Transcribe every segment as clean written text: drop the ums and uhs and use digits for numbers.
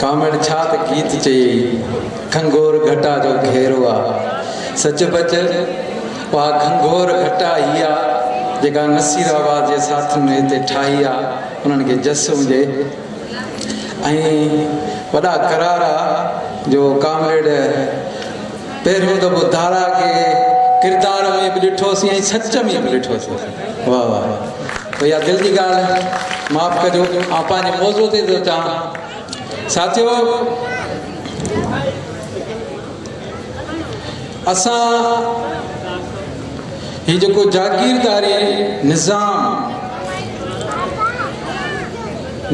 Comrade ڇا ته گيت چيئي، گهنگهور گهٽا جو گهيرو آ. سچ پچ اها گهنگهور گهٽا ئي آ، جيڪا نصير آباد جي ساٿين هتي ٺاهي آ، انهن کي جس هجي ۽ وڏا قرار آ جو ڪامريڊ پهريون دفعو دارا کي ڪردار ۾ به ڏٺوسين ۽ سچ ۾ به ڏٺوسين. واه واه. ڀئيا دل جي ڳالهه معاف ڪجو آئون پنهنجي موضوع تي ٿو اچان. ساٿيو اسان هي جيڪو جاگيرداري نظام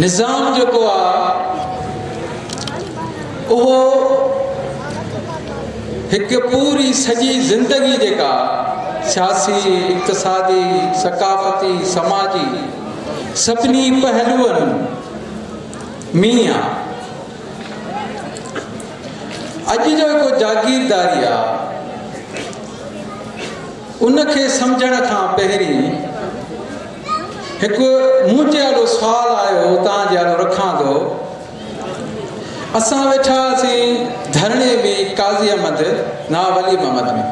نظام جيڪو آ اهو هڪ پوري سڄي زندگي جيڪا سياسي، اقتصادي، ثقافتي، سماجي سڀني پهلوئن ۾ آ. اڄ جو جيڪو جاگيرداري آ ان کي سمجهڻ کان پهرين هڪ منهنجي آڏو سوال آيو توهان جي آڏو رکان ٿو. اسان ويٺا هئاسين ڌرڻي ۾ قاضي احمد نواب ولي محمد ۾.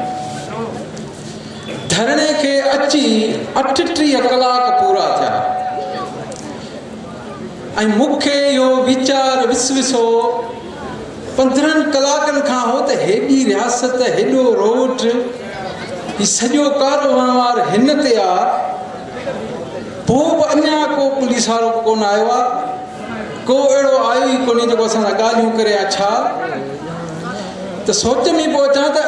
ڌرڻي کي اچي 38 ڪلاڪ پورا ٿيا ۽ مون کي اهو ويچار وسوسو 15 ڪلاڪن کان هو ته هيڏي رياست، هيڏو روڊ، هي سڄو ڪاروهنوار هن تي آ، پوء به اڃا ڪو پوليس وارو به ڪونه آيو آ. ڪو اهڙو آيو ئي ڪونهي جيڪو اسان سان ڳالهيون ڪري يا ڇا ته سوچ ۾ پيو اچان ته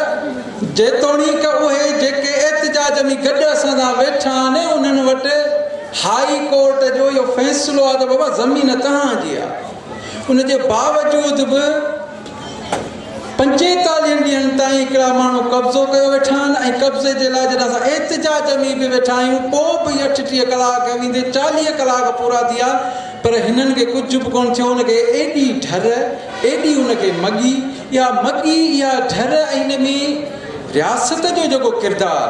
جيتوڻيڪ اهي جيڪي احتجاج ۾ گڏ اسان سان ويٺا آهن انهن وٽ هائي ڪورٽ جو اهو فيصلو آهي ته بابا زمين توهان جي آهي ان جي باوجود به 45 ڏينهن تائين هڪڙا ماڻهو قبضو ڪيو ويٺا آهن ۽ قبضي جي لاء جڏهن اسان احتجاج ۾ به ويٺا آهيون پوء به 38 ڪلاڪ ويندي 40 ڪلاڪ پورا ٿي ويا پر هنن کي ڪجهه به ڪونه ٿيو ان کي ايڏي ڍر ايڏي ان کي مڳي اها مڳي اها ڍر ۽ ان ۾ رياست جو جيڪو ڪردار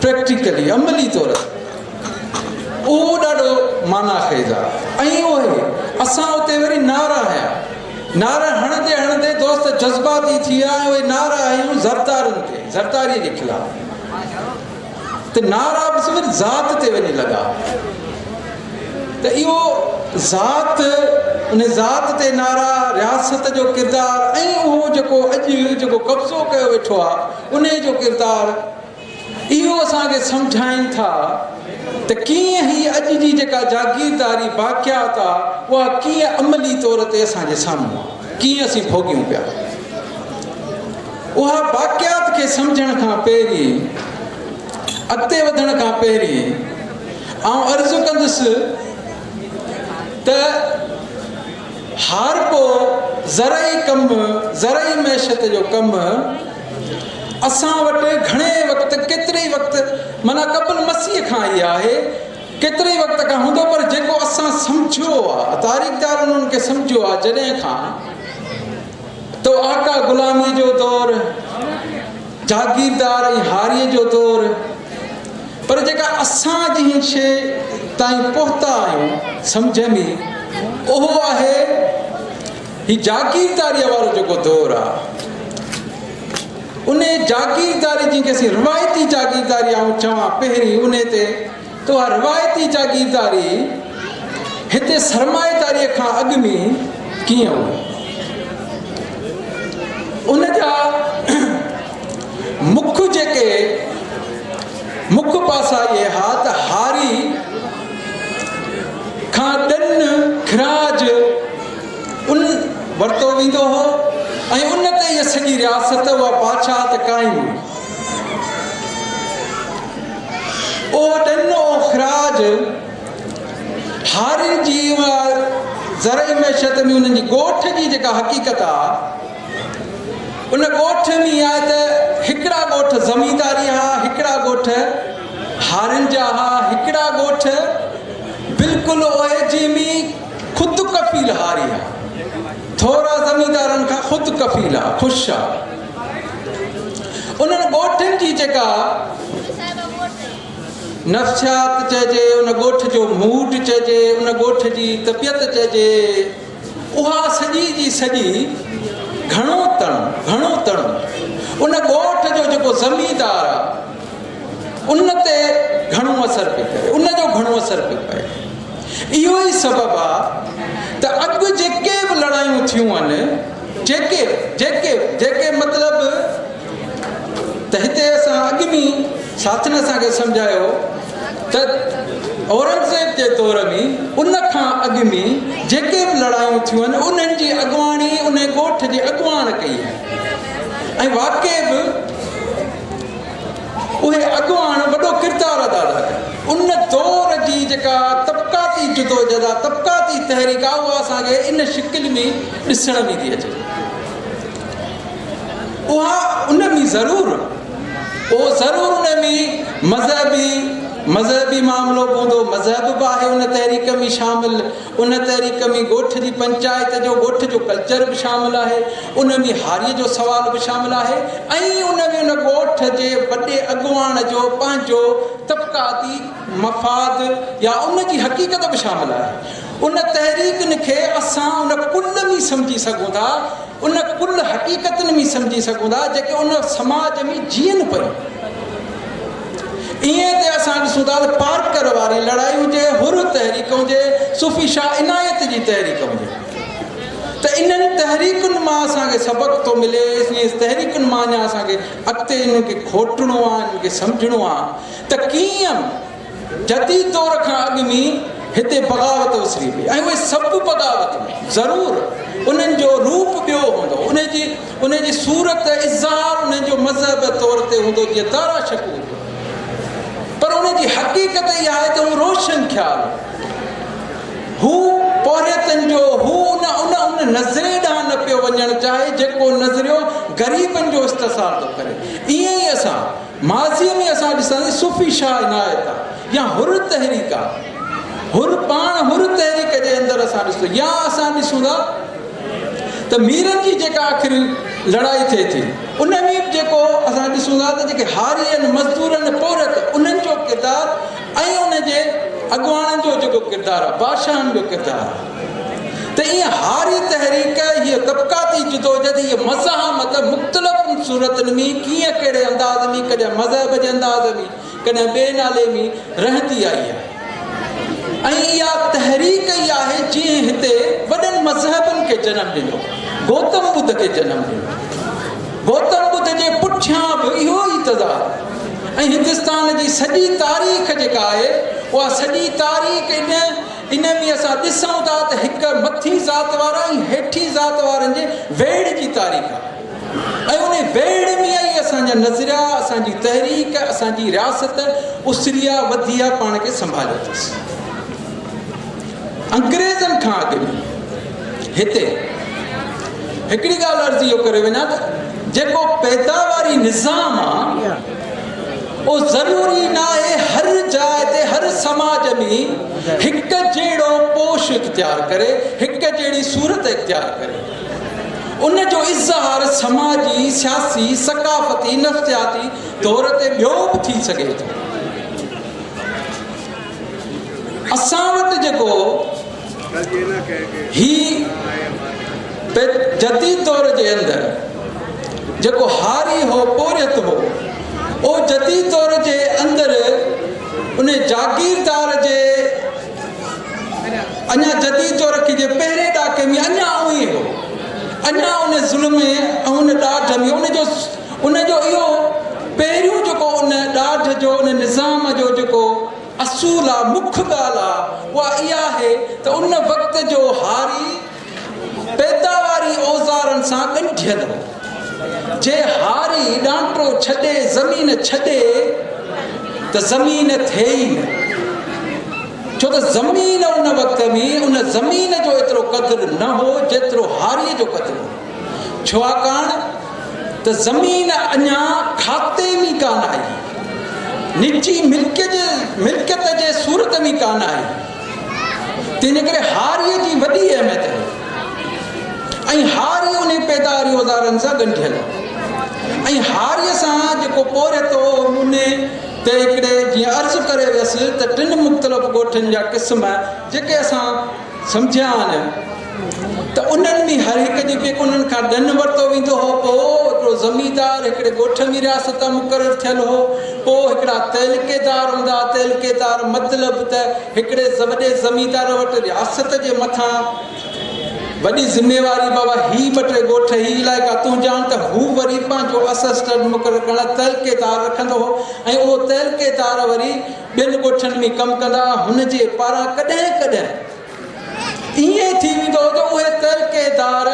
پريڪٽيڪلي عملي طور تي اهو ڏاڍو معنيٰ خيز آهي ۽ اهي اسان اتي وري نعرا هنيا. نعرا هڻندي هڻندي دوست جذباتي ٿي ويا ۽ اهي نعرا هنيون زردارين تي، زرداري جي خلاف ته نعرا به صرف ذات تي وڃي لڳا ته اهو ذات ان ذات تي نعرا، رياست جو ڪردار ۽ اهو جيڪو اڄ جيڪو قبضو ڪيو ويٺو آهي انهي جو ڪردار اهو اسان کي سمجهائين ٿا ته ڪيئن هي اڄ جي جيڪا جاگيرداري باقيات آ اها ڪيئن عملي طور تي اسان جي سامهون آ، ڪيئن اسين ڀوڳيون پيا. اها باقيات کي سمجهڻ کان پهرين، اڳتي وڌڻ کان پهرين آئون عرض ڪندس ته هارپو زرعي ڪم، زرعي معيشت جو ڪم، اسان وٽ گهڻي وقت، ڪيتري ئي وقت، معنيٰ قبل مسيح کان ئي آهي، ڪيتري ئي وقت کان هوندو پر جيڪو اسان سمجهيو آ، تاريخدارن ان کي سمجهيو آ جڏهن کان تو آقا غلاميء جو دور، جاگيردار ۽ هاريء جو دور، پر جيڪا اسان جنهن شيء تائين پهتا آهيون سمجهه ۾ اهو آهي هي جاگيرداريء وارو جيڪو دور آ، انهي جاگيرداري جنهن کي اسين روايتي جاگيرداري آئون چوان پهرين انهي تي ته اها روايتي جاگيرداري هتي سرمائيداريء کان اڳ ۾ ڪيئن هئي؟ ان جا مک جيڪي مک پاسا اهي ها ته هاري کان ڏن، خراج، ان ورتو ويندو هو ۽ ان تي اها سڄي رياست، اها بادشاهت قائم هئي. اهو ڏن، اهو خراج هارين جي اها زرعي معيشت ۾ انهن جي ڳوٺ جي جيڪا حقيقت آ، ان ڳوٺ ۾ آهي ته هڪڙا ڳوٺ زمينداري ها، هڪڙا ڳوٺ هارين جا ها، هڪڙا ڳوٺ بلڪل اهي جنهن ۾ خود ڪفيل هاري ها، ٿورا زميندارن کان خود ڪفيل ها، خوش ها. انهن ڳوٺن جي جيڪا نفسيات چئجي، ان ڳوٺ جو موڊ چئجي، ان ڳوٺ جي طبيعت چئجي، اها سڄي. سڄي جي سڄي گهڻو تڻو، گهڻو تڻو ان ڳوٺ جو جيڪو زميندار آ، ان تي گهڻو اثر پئي ڪري، ان جو گهڻو اثر پيو پئي. اهو ئي سبب آ ته اڳ جيڪي به لڙايون ٿيون آهن، جيڪي به، جيڪي به، جيڪي مطلب ته هتي اسان اڳ ۾ ساٿين اسان کي سمجهايو ته اورنگزيب جي دور ۾ ان کان اڳ ۾ جيڪي به لڙايون ٿيون آهن، انهن جي اڳواڻي انهي ڳوٺ جي اڳواڻ ڪئي آهي ۽ واقعي به اهي اڳواڻ وڏو ڪردار ادا ٿا ڪن. ان دور جي جيڪا طبقاتي جدوجهد آ، طبقاتي تحريڪ آ، اها اسان کي ان شڪل ۾ ڏسڻ ۾ ٿي اچي. اها ان ۾ ضرور اهو ضرور ان ۾ مذهبي مذهبي معاملو به هوندو، مذهب به آهي ان تحريڪ ۾ شامل. ان تحريڪ ۾ ڳوٺ جي پنچائت جو ڳوٺ جو ڪلچر به شامل آهي، ان ۾ هاريء جو سوال به شامل آهي ۽ ان ۾ ان ڳوٺ جي وڏي اڳواڻ جو پنهنجو طبقاتي مفاد يا ان جي حقيقت به شامل آهي. ان تحريڪن کي اسان ان ڪل ۾ سمجهي سگهون ٿا، ان ڪل حقيقتن ۾ سمجهي سگهون ٿا جيڪي ان سماج ۾ جيئن پيون. ائين ته اسان ڏسون ٿا ته پارڪر واري لڙائي هجي، حر تحريڪ هجي، صوفي شاهه عنايت جي تحريڪ هجي ته انهن تحريڪن مان اسان کي سبق ٿو ملي، انهن تحريڪن مان اڃا اسان کي اڳتي انهن کي کوٽڻو آهي، انهن کي سمجهڻو آهي ته ڪيئن جديد دور کان اڳ ۾ هتي بغاوت اسري پئي ۽ اهي سڀ بغاوتون ضرور انهن جو روپ ٻيو هوندو، انهن جي انهن جي صورت اظهار انهن جو مذهب طور تي هوندو جيئن دارا شڪوه جو، پر ان جي حقيقت اها آهي ته هو روشن خيال هو، هو پورهيتن جو هو ان ان ان نظريي ڏانهن نه پيو وڃڻ چاهي جيڪو نظريو غريبن جو استحصال ٿو ڪري. ائين ئي اسان ماضيء ۾ اسان ڏسنداسين صوفي شاهه عنايت آ يا حر تحريڪ آ، حر پاڻ حر تحريڪ جي اندر اسان ڏسون يا اسان ڏسون ٿا ته ميرن جي جيڪا آخري لڙائي ٿئي ٿي ان ۾ به جيڪو اسان ڏسون ٿا ته جيڪي هاري آهن، مزدور آهن، پورهيت انهن جو ڪردار ۽ ان جي اڳواڻن جو جيڪو ڪردار آهي، بادشاهن جو ڪردار آهي ته ائين هاري تحريڪ، هيء طبقاتي جدوجھد، هيء مزاحمت مختلف صورتن ۾ ڪيئن ڪهڙي انداز ۾ ڪڏهن مذهب جي انداز ۾ ڪڏهن ٻئي نالي ۾ رهندي آئي آهي ۽ اها تحريڪ ئي آهي جنهن هتي وڏن مذهبن کي جنم ڏنو، گوتم ٻڌ کي جنم ڏنو. گوتم ٻڌ جي پٺيان به اهو ئي تضاد ۽ هندستان جي سڄي تاريخ جيڪا آهي اها سڄي تاريخ ان ان ۾ اسان ڏسون ٿا ته هڪ مٿين ذات وارا ۽ هيٺين ذات وارن جي ويڙهه جي تاريخ آهي. ۽ انهي ويڙهه ۾ ئي اسان جا نظريا، اسان جي تحريڪ، اسان جي رياست اسري آ، وڌي آ، پاڻ کي سنڀاليو اٿس. انگريزن کان اڳ ۾ هتي هڪڙي ڳالهه عرض اهو ڪري وڃان ته جيڪو پيداواري نظام آ، اهو ضروري ناهي هر جاء تي هر سماج ۾ هڪ جهڙو پوش اختيار ڪري، هڪ جهڙي صورت اختيار ڪري. ان جو اظهار سماجي، سياسي، ثقافتي، نفسياتي طور تي ٻيو به ٿي سگهي ٿو. اسان وٽ جيڪو هي جديد دور جي اندر جيڪو هاري هو، پورهيت هو، اهو جديد دور جي اندر ان جاگيردار جي اڃا جديد دور جي پهرين ڏاڪي ۾ اڃا اونهي هو. اڃا ان ظلم ۽ ان ڏاڍ ۾ ان جو ان جو اهو پهريون جيڪو ان ڏاڍ جو ان نظام جو جيڪو اصول آ، مک ڳالهه آ، اها اها آهي ته ان وقت جو هاري پيداواري اوزارن سان ڳنڍيل هو. جي هاري ڏانٽو ڇڏي زمين ڇڏي ته زمين ٿئي ئي نه. ڇو ته زمين ان وقت ۾ ان زمين جو ايترو قدر نه هو جيترو هاريء جو قدر هو. ڇواڪاڻ ته زمين اڃا کاتي ۾ ڪانه آئي، نجي ملڪيت جي صورت ۾ ڪانه آئي. تنهن ڪري هاريء جي وڏي اهميت هئي ۽ هاري انهي پيداواري اوزارن سان ڳنڍيل هو ۽ هاريء سان جيڪو پورهيت هو انهي تي هڪڙي جيئن عرض ڪري ويس ته ٽن مختلف ڳوٺن جا قسم جيڪي اسان سمجهيا آهن ته انهن ۾ ۾ هر هڪ جي پيڪ انهن کان ڏن ورتو ويندو هو. پوء هڪڙو زميندار هڪڙي ڳوٺ ۾ رياست مقرر ٿيل هو. پوء هڪڙا تعلقيدار هوندا. تعلقيدار مطلب ته هڪڙي وڏي زميندار وٽ رياست جي مٿان وڏي ذميواري، بابا هي ٻه ٽي ڳوٺ هي علائقا تون ڄاڻ ته هو وري پنهنجو اسسٽنٽ مقرر ڪرڻ لاء تعلقيدار رکندو هو ۽ اهو تعلقيدار وري ٻين ڳوٺن ۾ ڪم ڪندا هئا. هن جي پاران ڪڏهن ڪڏهن ائين ٿي ويندو هو جو اهي تعلقيدار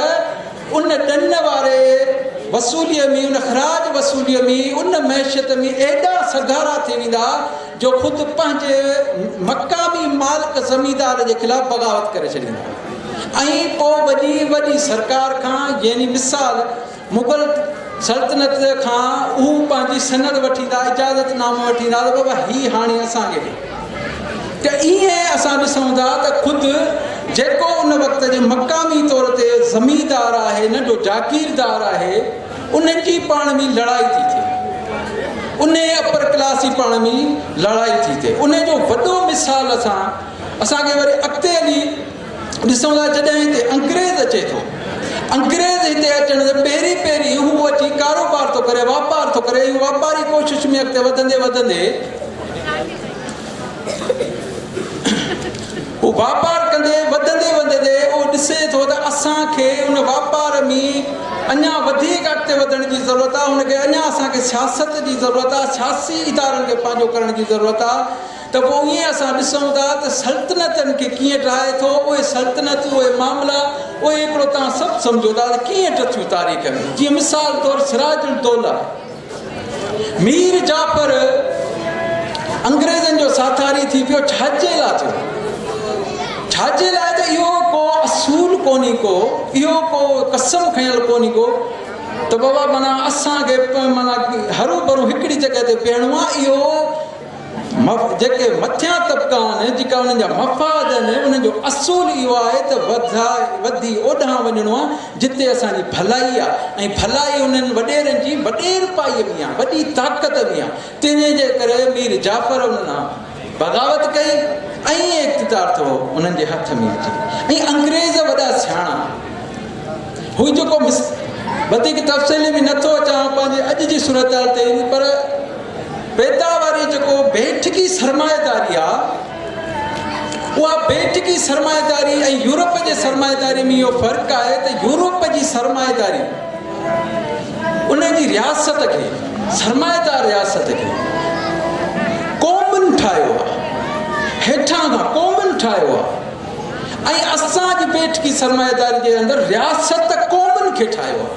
ان ڏن واري وصوليء ۾، ان خراج وصوليء ۾، ان معيشت ۾ ايڏا سگهارا ٿي ويندا ها جو خود پنهنجي مقامي مالڪ زميندار جي خلاف بغاوت ڪري ڇڏيندا ها ۽ پوء وڏي وڏي سرڪار کان يعني مثال مغل سلطنت کان هو پنهنجي سند وٺيندا، اجازت نامو وٺيندا ته بابا هي هاڻي اسان کي ڏي. ته ائين اسان ڏسون ٿا ته خود جيڪو ان وقت جي مقامي طور تي زميندار آهي، ننڍو جاگيردار آهي، انهن جي پاڻ ۾ لڙائي ٿي ٿئي. انهي اپر ڪلاس جي پاڻ ۾ لڙائي ٿي ٿئي. انهي جو وڏو مثال اسان اسان کي وري اڳتي هلي ڏسون ٿا جڏهن هتي انگريز اچي ٿو. انگريز هتي اچڻ تي پهرين پهرين هو اچي ڪاروبار ٿو ڪري، واپار ٿو ڪري ۽ واپاري ڪوشش ۾ اڳتي وڌندي وڌندي هو واپار ڪندي وڌندي وڌندي اهو ڏسي ٿو ته اسان کي ان واپار ۾ اڃا وڌيڪ اڳتي وڌڻ جي ضرورت آهي، هن کي اڃا اسان کي سياست جي ضرورت آهي، سياسي ادارن کي پنهنجو ڪرڻ جي ضرورت آهي ته پوء ائين اسان ڏسون ٿا ته سلطنتن کي ڪيئن ڊاهي ٿو، اهي سلطنتون، اهي معاملا، اهي هڪڙو توهان سڀ سمجهو ٿا ته ڪيئن ٽٿيون تاريخ ۾، جيئن مثال طور سراج الدوله. مير جعفر انگريزن جو ساٿاري ٿي پيو ڇاجي لاء ٿيو؟ ڇاجي لاء ته اهو ڪو اصول ڪونهي ڪو اهو ڪو قسم کنيل ڪونهي ڪو ته بابا معنيٰ اسان کي معنيٰ هروڀرو هڪڙي جڳهه تي بيهڻو آهي اهو جيڪي مٿيان طبقا آهن، جيڪا انهن جا مفاد آهن، انهن جو اصول اهو آهي ته وڌائي وڌي اوڏانهن وڃڻو آهي جتي اسان جي ڀلائي آهي ۽ ڀلائي انهن وڏيرن جي وڏيرپائيء ۾ آهي، وڏي طاقت ۾ آهي. تنهن جي ڪري مير جعفر انهن سان بغاوت ڪئي ۽ اقتدار ٿو انهن جي هٿ ۾ اچي ۽ انگريز وڏا سياڻا هو جيڪو وڌيڪ تفصيل ۾ نٿو اچان پنهنجي اڄ جي صورتحال تي پر پيداواري جيڪو بيٺڪي سرمائيداري آ اها بيٺڪي سرمائيداري ۽ يورپ جي سرمائيداري ۾ اهو فرق آهي ته يورپ جي سرمائيداري ان جي رياست کي سرمائيدار رياست کي قومن ٺاهيو آ هيٺان کان قومن ٺاهيو آ ۽ اسان جي بيٺڪي سرمائيداري جي اندر رياست قومن کي ٺاهيو آ.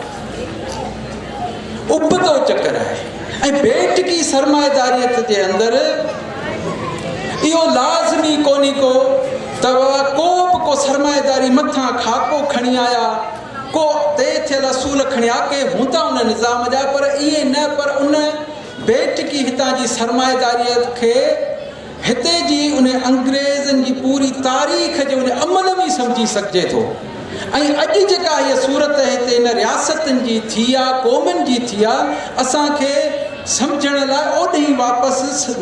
ابتو چڪر آهي ۽ بيٺڪي سرمائيداريت جي اندر اهو لازمي ڪونهي ڪو ته ڪو به ڪو سرمائيداري مٿان خاڪو کڻي آيا ڪو طئي ٿيل اصول کڻي آيا ڪي هوندا ان نظام جا پر ائين نه پر ان بيٺڪي هتان جي سرمائيداريت کي هتي جي ان انگريزن جي پوري تاريخ جي ان عمل ۾ سمجهي سگهجي ٿو ۽ اڄ جيڪا هيء صورت هتي ان رياستن جي ٿي آ، قومن جي ٿي آ، اسان کي سمجهڻ لاء اوڏهين واپس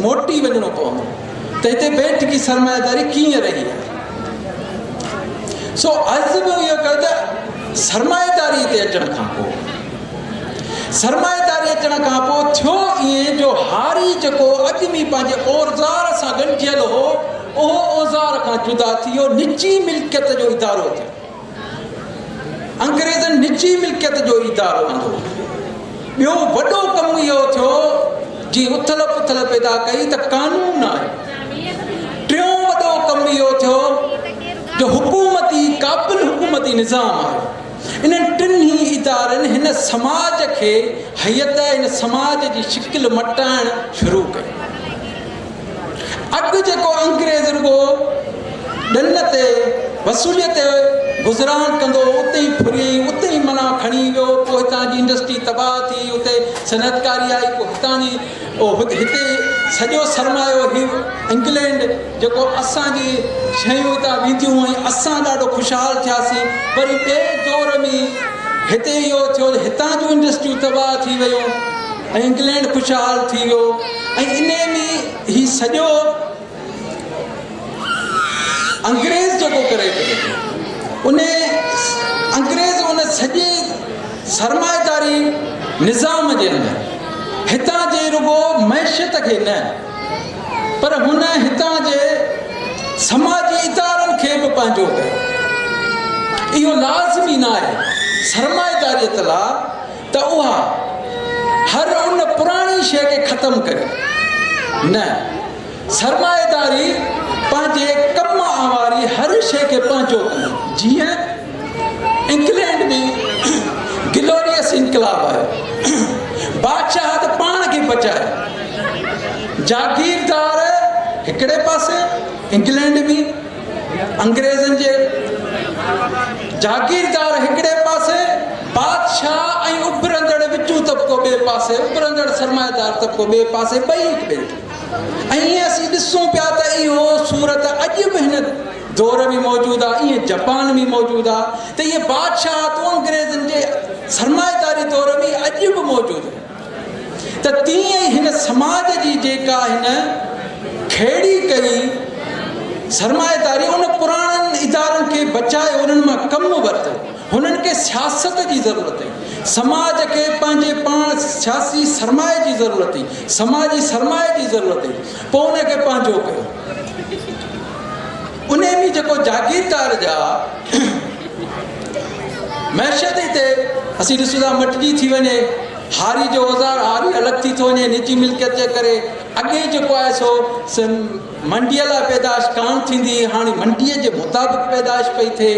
موٽي وڃڻو پوندو ته هتي بيٺڪي سرمائيداري ڪيئن رهي آهي. سو عرض به اهو ڪيو ته سرمائيداري هتي اچڻ کان پوء سرمائيداري اچڻ کان پوء ٿيو ائين جو هاري جيڪو اڳ ۾ پنهنجي اوزار سان ڳنڍيل هو، اهو اوزار کان جدا ٿي ويو، نجي ملڪيت جو ادارو ٿيو. انگريزن نجي ملڪيت جو ادارو آندو. ٻيو وڏو ڪم اهو ٿيو جي اٿل پٿل پيدا ڪئي ته قانون آيو. ٽيون وڏو ڪم اهو ٿيو جو حڪومتي قابل حڪومتي نظام آيو. انهن ٽنهي ادارن هن سماج کي هيئت ۽ هن سماج جي شڪل مٽائڻ شروع ڪئي. اڳ جيڪو انگريز رڳو ڏن تي وصوليء تي گذران ڪندو هو، اتي ئي ڦريائين، اتي ئي منع کڻي ويو، پوء هتان جي انڊسٽري تباهه ٿي، اتي صنعتڪاري آئي، پوء هتان جي هتي سڄو سرمايو هي انگلينڊ جيڪو اسان جي شيون هتان وينديون ۽ اسان ڏاڍو خوشحال ٿياسين وري ٻئي دور ۾ هتي اهو ٿيو ته هتان جون انڊسٽريون تباهه ٿي ويون ۽ انگلينڊ خوشحال ٿي ويو ۽ انهي ۾ هي سڄو انگريز جيڪو ڪري پيو انهي انگريز سڄي سرمائيداري نظام جي اندر هتان جي رڳو معيشت کي نه پر هن هتان جي سماجي ادارن کي به پنهنجو ڪيو. اهو لازمي ناهي سرمائيداريت لا ته اها هر ان پراڻي شيء کي ختم ڪري. نه، سرمائيداري پنهنجي ڪم واري هر شيء کي پنهنجو ڪندي. جيئن انگلينڊ ۾ گلوريس انقلاب آيو. بادشاهت پاڻ کي بچايو. جاگيردار هڪڙي پاسي انگلينڊ ۾ انگريزن جي جاگيردار هڪڙي پاسي، بادشاهه ۽ اڀرندڙ وچون طبقو ٻئي پاسي، اڀرندڙ سرمائيدار طبقو ٻئي پاسي، ٻئي هڪ ٻئي کي. ۽ ائين اسين ڏسون پيا ته اهو صورت اڄ به هن دور ۾ موجود آهي، ائين جپان ۾ موجود آهي ته اهي بادشاهتون انگريزن جي سرمائيداري دور ۾ اڄ به موجود آهن. ته تيئن ئي هن سماج جي جيڪا هن کيڙي ڪئي سرمائيداري ان پراڻن ادارن کي بچائي انهن مان ڪم ورتو. هنن کي سياست جي ضرورت هئي. سماج کي پنهنجي پاڻ سياسي سرمائي جي ضرورت هئي. سماجي سرمائي جي ضرورت هئي. پوء ان کي پنهنجو ڪيو. انهي ۾ جيڪو جاگيردار جا معيشت هتي اسين ڏسون ٿا مٽجي ٿي وڃي. هاري جو اوزار هاري الڳ ٿي ٿو وڃي نجي ملڪيت جي ڪري. اڳي جيڪو آهي سو منڊيء لاء پيدائش ڪانه ٿيندي هئي، هاڻي منڊيء جي مطابق پيدائش پئي ٿئي.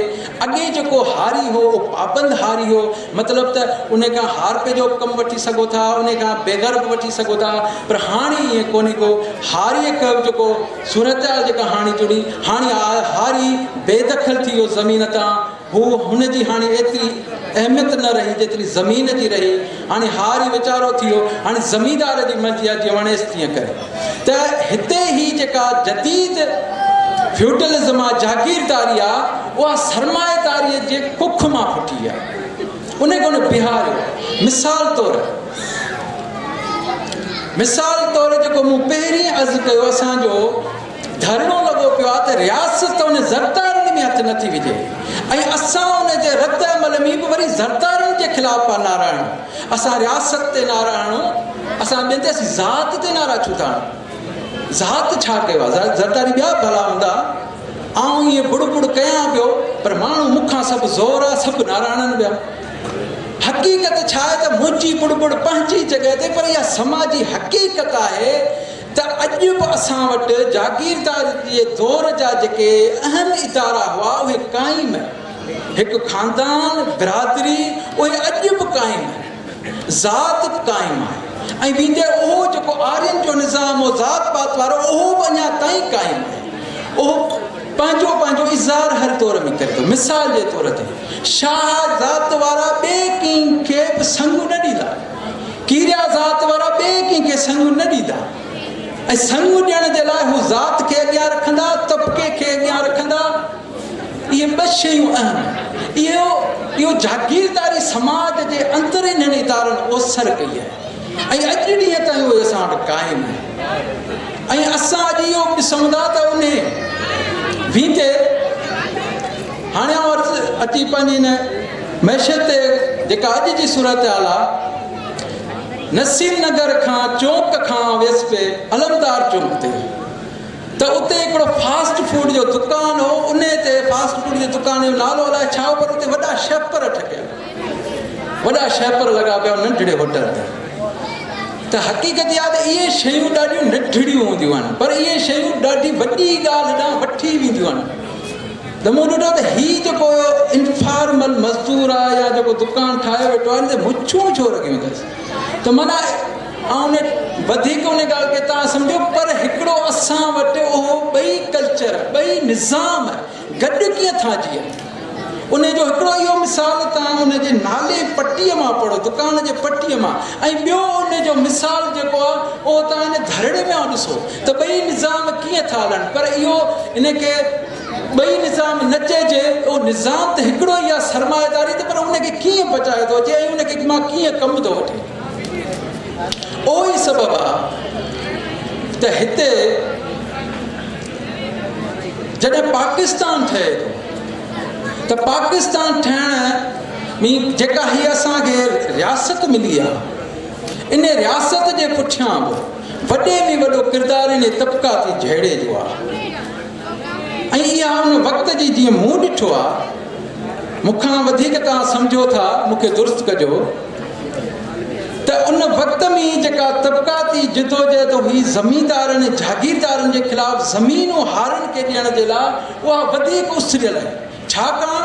اڳي جيڪو هاري هو اهو پابند هاري هو، مطلب ته ان کان هارپي جو به ڪم وٺي سگهو ٿا، ان کان بيگر به وٺي سگهو ٿا، پر هاڻي ائين ڪونهي ڪو. هاريء کي به جيڪو صورتحال جيڪا هاڻي جڙي، هاڻي هاري بي دخل ٿي ويو زمين تان. هو هن جي هاڻي ايتري اهميت نه رهي جيتري زمين جي رهي. هاڻي هاري ويچارو ٿي ويو. هاڻي زميندار جي مرضي آهي جيئن وڻيس تيئن ڪري. ته هتي هي جيڪا جديد فيوڊلزم آ، جاگيرداري آ، اها سرمائيداريء جي ڪک مان ڦٽي آهي. ان کي هن بيهاريو آهي. مثال طور مثال طور جيڪو مون پهرين عرض ڪيو اسان جو ڌرڻو لڳو پيو آهي ته رياست ان زردارين ۾ هٿ نٿي وجهي ۽ اسان ان جي رد عمل ۾ به وري زردارين جي خلاف پيا نعرا هڻون. اسان رياست تي نعرا هڻون، اسان ٻين تي، اسين ذات تي نعرا ڇو ٿا هڻون؟ ذات ڇا ڪيو آهي؟ زرداري ٻيا به ڀلا هوندا. آئون ائين بڙ بڙ ڪيان پيو پر ماڻهو مون کان سڀ زور آهي، سڀ نعرا هڻن پيا. حقيقت ڇا آهي ته منهنجي بڙ بڙ پنهنجي جڳهه تي پر اها سماجي حقيقت آهي ته اڄ به اسان وٽ جاگيرداري جي دور جا جيڪي اهم ادارا هئا اهي قائم آهن. هڪ خاندان، برادري اهي اڄ به قائم آهن. ذات به قائم آهي ۽ ويندي اهو جيڪو آرين جو نظام هو ذات پات وارو اهو به اڃا تائين قائم آهي. اهو پنهنجو پنهنجو اظهار هر دور ۾ ڪري ٿو. مثال جي طور تي شاهه ذات وارا ٻئي ڪنهن کي به سڱ نه ڏيندا. ڪيريا ذات وارا ٻئي ڪنهن کي سڱ نه ڏيندا ۽ سڱ ڏيڻ جي لاء هو ذات کي اڳيان رکندا، طبقي کي اڳيان رکندا. اهي ٻه شيون اهم آهن. اهو اهو جاگيرداري سماج جي اندر انهن ادارن اوسر ڪئي آهي ۽ اڄ ڏينهن تائين اهي اسان وٽ قائم آهن ۽ اسان اڄ اهو به ڏسون ٿا ته انهي ويندي هاڻي آئون عرض اچي پنهنجي هن معيشت تي جيڪا اڄ جي صورتحال آ نسيم نگر کان چونڪ کان ويس پي علمدار چونڪ تي ته اتي هڪڙو فاسٽ فوڊ جو دڪان هو انهي تي فاسٽ فوڊ جي دڪان جو نالو الائي ڇا هو پر اتي وڏا شهپر ٺڪيل وڏا شهپر لڳا پيا ننڍڙي هوٽل تي ته حقيقت اها ته اهي شيون ڏاڍيون ننڍڙيون هونديون آهن پر اهي شيون ڏاڍي وڏي ڳالهه ڏانهن وٺي وينديون آهن ته مون ڏٺو ته هي جيڪو انفارمل مزدور آهي يا جيڪو دڪان ٺاهيو ويٺو آهي ان تي مڇون ڇو رکيون اٿس ته معنيٰ آئون وڌيڪ ان ڳالهه کي تان سمجهو پر هڪڙو اسان وٽ اهو ٻئي ڪلچر ٻئي نظام گڏ ڪيئن ٿا جيئن ان جو هڪڙو اهو مثال تان ان جي نالي پٽيء مان پڙهو دڪان جي پٽيء مان ۽ ٻيو ان جو مثال جيڪو آهي اهو تان ان ڌرڙي ۾ ڏسو ته ٻئي نظام ڪيئن ٿا هلن پر اهو ان کي ٻئي نظام نه چئجي اهو نظام ته هڪڙو ئي آهي سرمائيداري ته پر ان کي ڪيئن بچايو ٿو اچي ۽ ان کي مان ڪيئن ڪم ٿو وٺي اهو ئي سبب آهي ته هتي جڏهن پاڪستان ٺهي ٿو ته پاڪستان ٺهڻ ۾ جيڪا هي اسان کي رياست ملي آهي، ان رياست جي پٺيان به وڏي ۾ وڏو ڪردار انهي طبقاتي جهيڙي جو آهي ۽ اها ان وقت جي جيئن مون ڏٺو آهي، مون کان وڌيڪ توهان سمجهو ٿا، مون کي درست ڪجو، ته ان وقت ۾ جيڪا طبقاتي جدوجهد هئي زميندارن ۽ جاگيردارن جي خلاف زمينون هارين کي ڏيڻ جي لاء اها وڌيڪ اسريل هئي. ڇاڪاڻ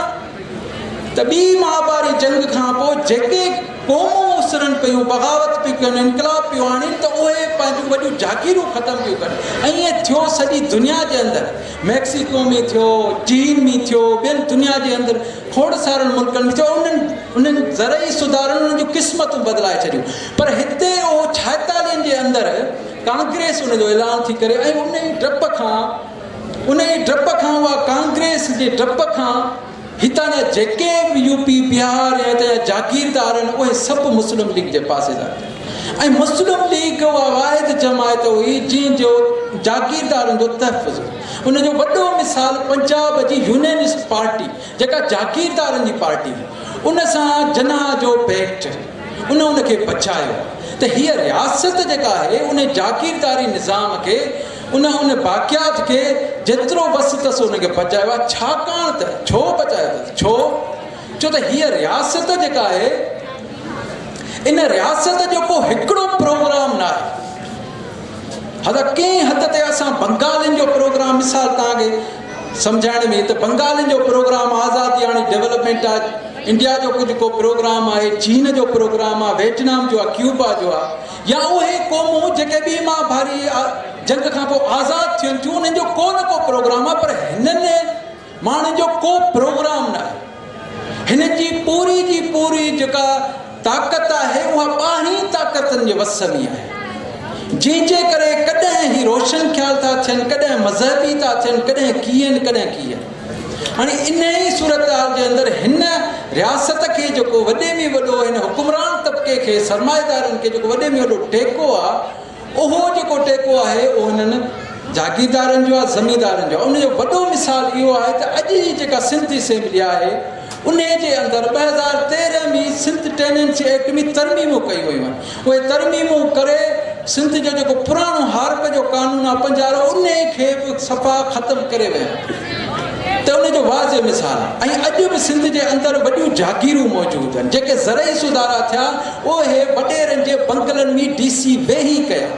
ته ٻي مهاڀاري جنگ کان پوء جيڪي قومون اسرن پيون، بغاوت پيون ڪن، انقلاب پيون آڻين ته اهي پنهنجون وڏيون جاگيرون ختم پيون ڪن ۽ ائين ٿيو سڄي دنيا جي اندر، ميڪسيڪو ۾ ٿيو، چين ۾ ٿيو، ٻين دنيا جي اندر کوڙ سارن ملڪن ۾ ٿيو انهن انهن زرعي سڌارن انهن جون قسمتون بدلائي ڇڏيون پر هتي اهو ڇائيتاليهن جي اندر ڪانگريس ان جو اعلان ٿي ڪري ۽ ان ئي ڊپ کان انهيء ڊپ کان اها ڪانگريس جي ڊپ کان هتان جا جيڪي به يو پي، بهار يا هتان جا جاگيردار آهن اهي سڀ مسلم ليگ جي پاسي ٿا ٿين ۽ مسلم ليگ اها واحد جماعت هئي جنهن جو جاگيردارن جو تحفظ هو. ان جو وڏو مثال پنجاب جي يونينسٽ پارٽي جيڪا جاگيردارن جي پارٽي هئي ان سان جناح جو پيڪٽ ان ان کي بچايو ته هيء رياست جيڪا آهي ان جاگيرداري نظام کي ان ان باقيات کي جيترو وس اٿس ان کي بچايو آهي ڇاڪاڻ ته ڇو بچايو اٿس ڇو ڇو ته هيء رياست جيڪا آهي ان رياست جو ڪو هڪڙو پروگرام نه آهي حد ڪنهن حد تي اسان بنگالين جو پروگرام مثال توهان کي سمجهائڻ ۾ ته بنگالين جو پروگرام آزادياڻي ڊيولپمينٽ آهي انڊيا جو ڪجهه ڪو پروگرام آهي چين جو پروگرام آهي ويٽنام جو آهي ڪيوبا جو آهي يا اهي قومون جيڪي ٻي مهاڀاري جنگ کان پوء آزاد ٿين ٿيون انهن جو ڪو نه ڪو پروگرام آهي پر هنن ماڻهن جو ڪو پروگرام نه آهي. هنن جي پوري جي پوري جيڪا طاقت آهي اها ٻاهرين طاقتن جي وس ۾ آهي جنهن جي ڪري ڪڏهن هي روشن خيال ٿا ٿين ڪڏهن مذهبي ٿا ٿين ڪڏهن ڪيئن ڪڏهن ڪيئن. هاڻي انهيء ئي صورتحال جي اندر هن رياست کي جيڪو وڏي ۾ وڏو هن حڪمران طبقي کي سرمائيدارن کي جيڪو وڏي ۾ وڏو ٽيڪو آ اهو جيڪو ٽيڪو آهي اهو هنن جاگيردارن جو آ زميندارن جو آ ان جو وڏو مثال اهو آهي ته اڄ جي جيڪا سنڌ اسيمبلي آهي انهي جي اندر 2013 ۾ سنڌ ٽيننسي ايڪٽ ۾ ترميمون ڪيون ويون آهن اهي ترميمون ڪري سنڌ جو جيڪو پراڻو هارپ جو قانون آهي پنجارو انهي کي به صفا ختم ڪري ويا ته ان جو واضح مثال آهي ۽ اڄ به سنڌ جي اندر وڏيون جاگيرون موجود آهن جيڪي زرعي سڌارا ٿيا اهي وڏيرن جي بنگلن ۾ ڊي سي ويهي ڪيا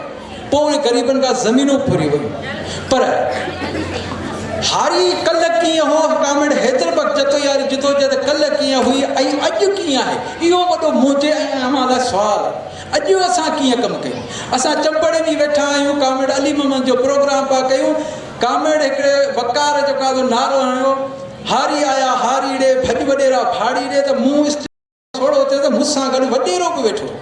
پوء اهي غريبن کان زمينون ڦريون ويون پر هاري ڪلهه ڪيئن هو ڪامريڊ حيدر بخش جتوئي واري جدوجهد ڪلهه ڪيئن هئي ۽ اڄ ڪيئن آهي اهو وڏو منهنجي ۽ اوهان لاء سوال آهي اڄ اسان ڪيئن ڪم ڪيون اسان چمبڙ ۾ ويٺا آهيون ڪامريڊ علي محمد جو پروگرام پيا ڪيون ڪامريڊ هڪڙي وقار جو ڪا نعرو هنيو هاري آيا هاري ڙي ڀڄ وڏيرا ڦاڙي ڙي ته مون ٿورو ٿيو ته مون سان گڏ وڏيرو به ويٺو هو.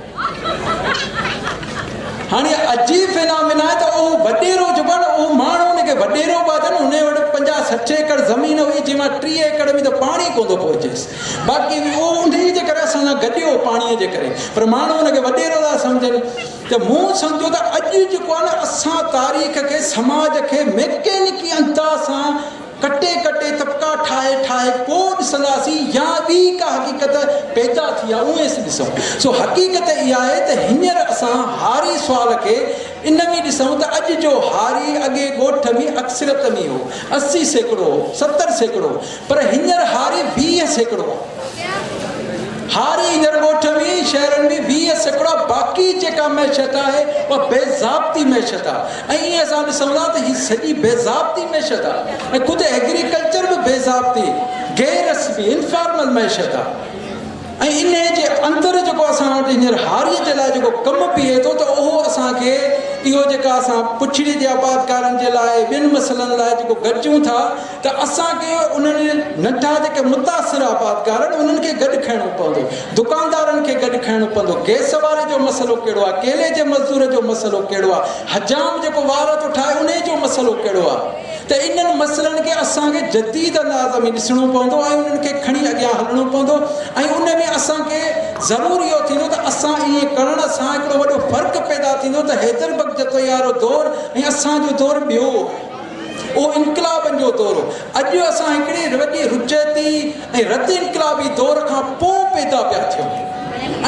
هاڻي عجيب فينامينا آهي ته اهو وڏيرو جيڪو آهي نه اهو ماڻهو ان کي وڏيرو به آهي نه ان وٽ 50 60 ايڪڙ زمين هئي جنهن مان 30 ايڪڙ ۾ ته پاڻي ڪونه ٿو پهچيس باقي اهو انهي جي ڪري اسان سان گڏيو پاڻي جي ڪري پر ماڻهو ان کي وڏيرو ٿا سمجهن ته مون سمجهيو ته اڄ جيڪو آهي نه اسان تاريخ کي سماج کي ميڪينڪي انداز سان ڪٽي ڪٽي طبقا ٺاهي ٺاهي پوء ڏسنداسين يا ٻي ڪا حقيقت پيدا ٿي آهي اونئين ڏسون. سو حقيقت اها آهي ته هينئر اسان هاري سوال کي ان ۾ ڏسون ته اڄ جو هاري اڳي ڳوٺ ۾ اڪثريت ۾ هو، 80% هو، 70% هو پر هينئر هاري 20% آهي. هاري هينئر ڳوٺ ۾ شهرن ۾ 20% آهي باقي جيڪا معيشت آهي اها بي ضابطي معيشت آهي. ۽ ائين اسان ڏسون ٿا ته هي سڄي بي ضابطي معيشت آهي ۽ خود ايگريڪلچر به بي ضابطي، غير رسمي، انفارمل معيشت آهي ۽ انهي جي اندر جيڪو اسان وٽ هينئر هاريء جي لاء جيڪو ڪم بيهي ٿو ته اهو اسان کي اهو جيڪا اسان پڇڙي جي آبادگارن جي لاء ٻين مسئلن لاء جيڪو گڏجون ٿا ته اسان کي انهن ننڍا جيڪي متاثر آبادگار آهن انهن کي گڏ کڻڻو پوندو، دڪاندارن کي گڏ کڻڻو پوندو، گئس واري جو مسئلو ڪهڙو آهي، ڪيلي جي مزدور جو مسئلو ڪهڙو آهي، حجام جيڪو وار ٿو ٺاهي انهي جو مسئلو ڪهڙو آهي ته انهن مسئلن کي اسان کي جديد انداز ۾ ڏسڻو پوندو ۽ انهن کي کڻي اڳيان هلڻو پوندو ۽ ان ۾ اسان کي ضرور اهو ٿيندو ته اسان ائين ڪرڻ سان هڪڙو وڏو فرق پيدا ٿيندو ته حيدر بخش جتوئي وارو دور ۽ اسان جو دور ٻيو آهي. اهو انقلابن جو دور هو. اڄ اسان هڪڙي وڏي رجعتي ۽ رد انقلابي دور کان پوء پيدا پيا ٿيون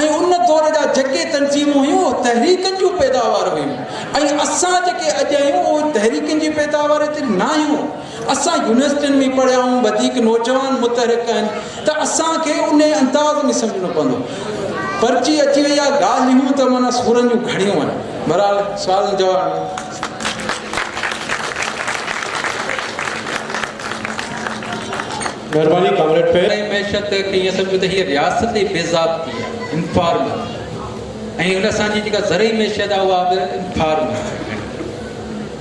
۽ ان دور جا جيڪي تنظيمون هيون اهي تحريڪن جون پيداوار هيون ۽ اسان جيڪي اڄ آهيون اهي تحريڪن جي پيداوار تي ناهيون. اسان يونيورسٽين ۾ پڙهيا آهيون، وڌيڪ نوجوان متحرڪ آهن ته اسان کي انهي انداز ۾ سمجهڻو پوندو. پرچي اچي وئي آهي، ڳالهيون ته معنيٰ سورن جون گهڻيون آهن. بهرحال سوالن جواب ۾. مهرباني ڪامريڊ فيض. ۽ معيشت کي ائين سمجهو ته هيء رياست بي ضابطي آهي، انفارمل، ۽ هن اسان جي جيڪا زرعي معيشت آهي اها به انفارمل آهي.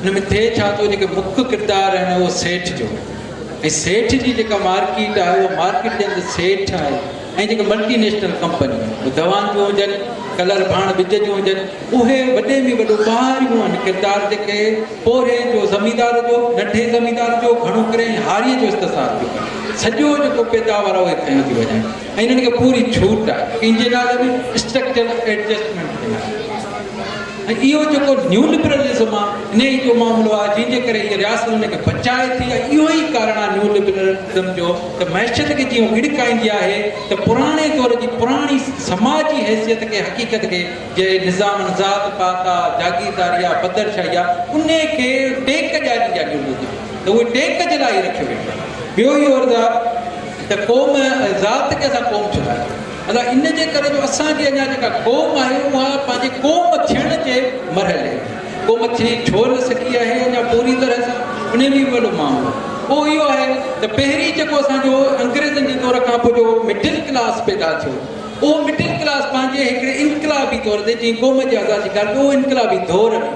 ان ۾ ٿئي ڇا ٿو جيڪي مک ڪردار آهن اهو سيٺ جو آهي ۽ سيٺ جي جيڪا مارڪيٽ آهي اها مارڪيٽ جي اندر سيٺ آهي ۽ جيڪي ملٽي نيشنل ڪمپنيون آهن اهي دوائن جون هجن ڪلر ڀاڻ ٻج جون هجن اهي وڏي ۾ وڏو ٻاهريون آهن ڪردار جيڪي پورهيي جو زميندار جو ننڍي زميندار جو گهڻو ڪري ۽ هاريء جو استحصال ٿيو ڪن سڄو جيڪو پيداوار آهي اهي کنيو ٿي وڃن ۽ انهن کي پوري ڇوٽ آهي ڪنهن جي نالي ۾ اسٽرڪچرل ايڊجسٽمينٽ جي نالي ۾. ۽ اهو جيڪو نيو لبرلزم آ انهي جو معاملو آ جنهن جي ڪري هيء رياست ان کي بچائي ٿي ۽ اهو ئي ڪارڻ آ نيو لبرلزم جو ته معيشت کي جيئن هو ڳڙڪائيندي آهي ته پراڻي دور جي پراڻي سماجي حيثيت کي حقيقت کي جي نظامن ذات پات آ جاگيرداري آ پدرشاهي آ انهي کي ٽيڪ ڏياريندي آ نيو لبرلزم ته اهي ٽيڪ جي لاء ئي رکيو ويٺو آ. ٻيو اهو عرض آ ته قوم ذات کي اسان قوم ڇو ٿا چئون؟ ادا ان جي ڪري جو اسان جي اڃا جيڪا قوم آهي اها پنهنجي قوم ٿيڻ جي مرحلي ۾ قوم ٿي ڇو نه سگهي آهي اڃا پوري طرح سان انهي ۾ به وڏو معاملو اهو اهو آهي ته پهرين جيڪو اسان جو انگريزن جي دور کان پوء جو مڊل ڪلاس پيدا ٿيو اهو مڊل ڪلاس پنهنجي هڪڙي انقلابي طور تي جيئن قوم جي آزادي جي ڳالهه ڪئي اهو انقلابي دور ۾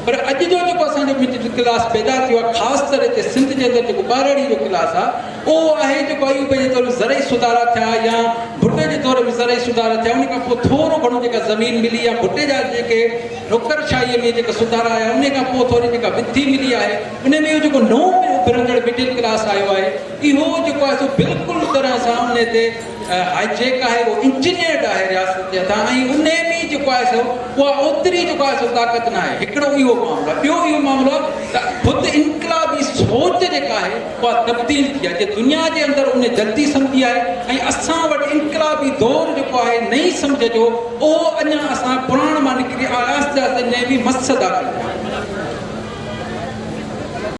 پر اڄ جو جيڪو اسان جو مڊل ڪلاس پيدا ٿيو آهي خاص طرح تي سنڌ جي اندر جيڪو ٻهراڙي جو ڪلاس آهي اهو آهي جيڪو ايوب جي دور ۾ زرعي سڌارا ٿيا يا ڀٽي جي دور ۾ زرعي سڌارا ٿيا ان کان پوء ٿورو گهڻو جيڪا زمين ملي يا ڀٽي جا جيڪي نوڪر شاهي ۾ جيڪا سڌارا آيا ان کان پوء ٿوري جيڪا وڌي ملي آهي ان ۾ اهو جيڪو نئون اڀرندڙ مڊل ڪلاس آيو آهي اهو جيڪو آهي سو بلڪل طرح سان ان تي هائي جيڪ آهي اهو انجنيئرڊ آهي رياست جي هٿان ۽ انهي ۾ جيڪو آهي سو اها اوتري جيڪو آهي سو طاقت نه آهي هڪڙو اهو معاملو آهي ٻيو اهو معاملو آهي ته خود انقلابي سوچ جيڪا آهي اها تبديل ٿي آهي جي دنيا جي اندر انهي جلدي سمجهي آهي ۽ اسان وٽ انقلابي دور جيڪو آهي نئين سمجهه جو اهو اڃا اسان پراڻ مان نڪري آهستي آهستي نئين ۾ مس داخل ٿيا آهيون.